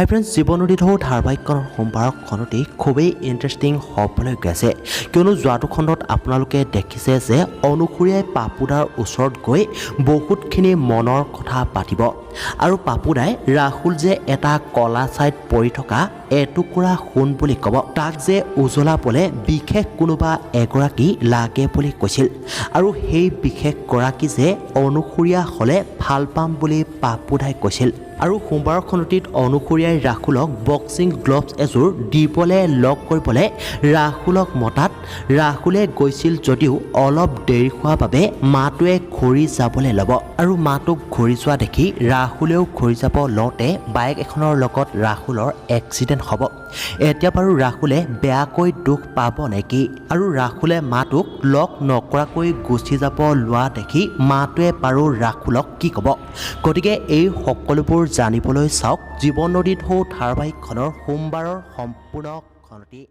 হাই friends, জীৱন নদী ঢৌ ধাৰাবাহিকখনৰ সোমবাৰৰ খণ্ডটি খুবেই ইণ্টাৰেষ্টিং হ'বলৈ গৈ আছে। কিয়নো যোৱাটো খণ্ডত আপোনালোকে দেখিছে যে অনুসূয়াই পাপুদাৰ ওচৰত গৈ বহুতখিনি মনৰ কথা পাতিব আৰু পাপুদাই ৰাহুল যে এটা কলা ছাইত পৰি থকা এটুকুৰা সোণ বুলি ক'ব, তাক যে উজ্বলাবলৈ বিশেষ কোনোবা এগৰাকী লাগে বুলি কৈছিল আৰু সেই বিশেষ গৰাকী যে অনুসূয়া হ'লে ভাল পাম বুলি পাপুদাই কৈছিল। আৰু সোমবাৰৰ খণ্ডটিত অনুসূয়াই ৰাহুলক বক্সিং গ্লভছ এযোৰ দিবলৈ লগ কৰিবলৈ ৰাহুলক মতাত ৰাহুলে গৈছিল যদিও অলপ দেৰি হোৱাৰ বাবে মাটোৱে ঘূৰি যাবলৈ ল'ব আৰু মাটোক ঘূৰি যোৱা দেখি ৰাহুলেও ঘূৰি যাব লওঁতে বাইক এখনৰ লগত ৰাহুলৰ এক্সিডেণ্ট হ'ব। এতিয়া বাৰু ৰাহুলে বেয়াকৈ দুখ পাব নেকি? আৰু ৰাহুলে মাটোক লগ নকৰাকৈ গুচি যাব লোৱা দেখি মাটোৱে বাৰু ৰাহুলক কি ক'ব? গতিকে এই সকলোবোৰ জানিবলৈ চাওক জীৱন নদী ঢৌ ধাৰাবাহিকখনৰ সোমবাৰৰ সম্পূৰ্ণ খণ্ডটি।